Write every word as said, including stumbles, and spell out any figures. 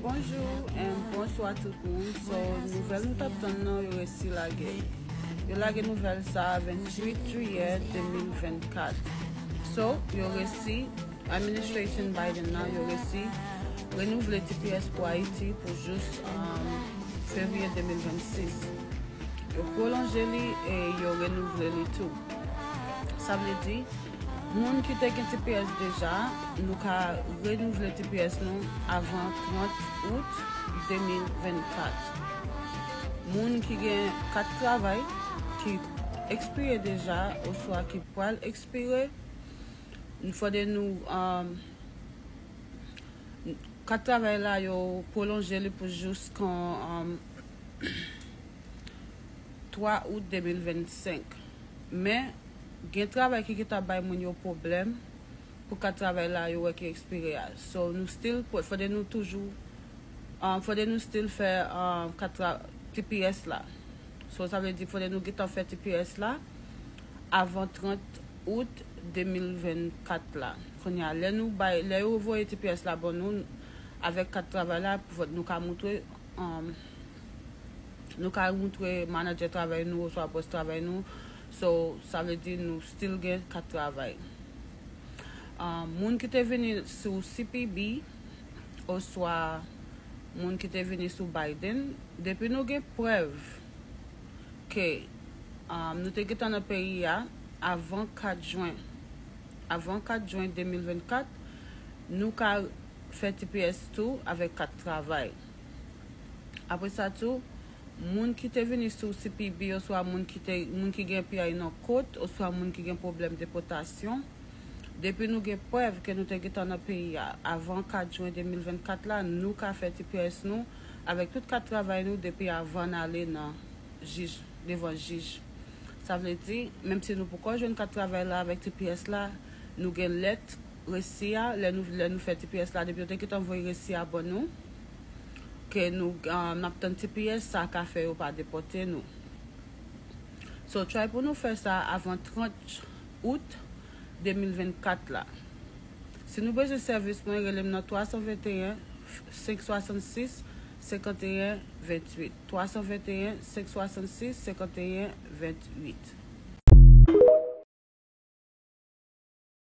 Bonjou and bonswa tout moun. So, nouvèl nou t ap tann nan, yo resi lage. Yo lage nouvèl sa a venntuit jiyè de mil vennkat. So, yo resi, administration Biden nan, yo resi renouvle T P S pou Ayiti pou jis, um, fevriye de mil vennsis. Yo pwolonje li e yo renouvle li tou. Sa vle di, moun ki te gen T P S deja, nou ka renouvle T P S nou avan trant out de mil vennkat. Moun ki gen kat travay ki ekspire deja oswa ki pral ekspire, fòde nou, um, kat travay la, yo pwolonje li pou jiskan, um, twa out de mil vennsenk. Men, gen travay ki gentan bay moun yo pwoblèm pou kat travay la yo wè ki ekspire a. So, nou still, fòde nou toujou, um, fòde nou still fè, um, kat tra-, T P S la. So, sa vle di, fòde nou gentan fè T P S la avan trant out de mil vennkat la. Kounye a, lè nou bay, lè yo voye T P S la ban nou, avèk kat travay la, pou nou ka montre, um, nou ka montre manadjè travay nou oswa bòs travay nou. So, sa vle di nou still gen kat travay. Um, moun ki te vini sou C P B oswa moun ki te vini sou Biden, depi nou gen prèv ke, um, nou te gentan nan peyi a avan kat jen, avan kat jen de mil vennkat, nou ka fè T P S tou avèk kat travay. Apre sa tou, moun ki te vini sou C P B oswa moun ki te, moun ki gen P I nan kot oswa moun ki gen pwoblèm depòtasyon, depi nou gen prèv ke nou te gentan nan peyi a avan kat jen de mil vennkat la, nou ka fè T P S nou avèk tout kat travay nou depi avan n ale nan jij, devan jij. Sa vle di, menm si nou poko jwenn kat travay la avèk T P S la, nou gen lèt resi a, lè nou, lè nou fè T P S la, depi yo te gentan voye resi a ban nou, ke nou, um, n ap tann T P S, sa ka fè yo pa depòte nou. So, try pou nou fè sa avan trant out de mil vennkat la. Si nou bezwen sèvis mwen, rele m nan twa san venteyen, senk swasannsis, senkanteyen, venntuit. Twa san venteyen, senk swasannsis, senkanteyen, venntuit.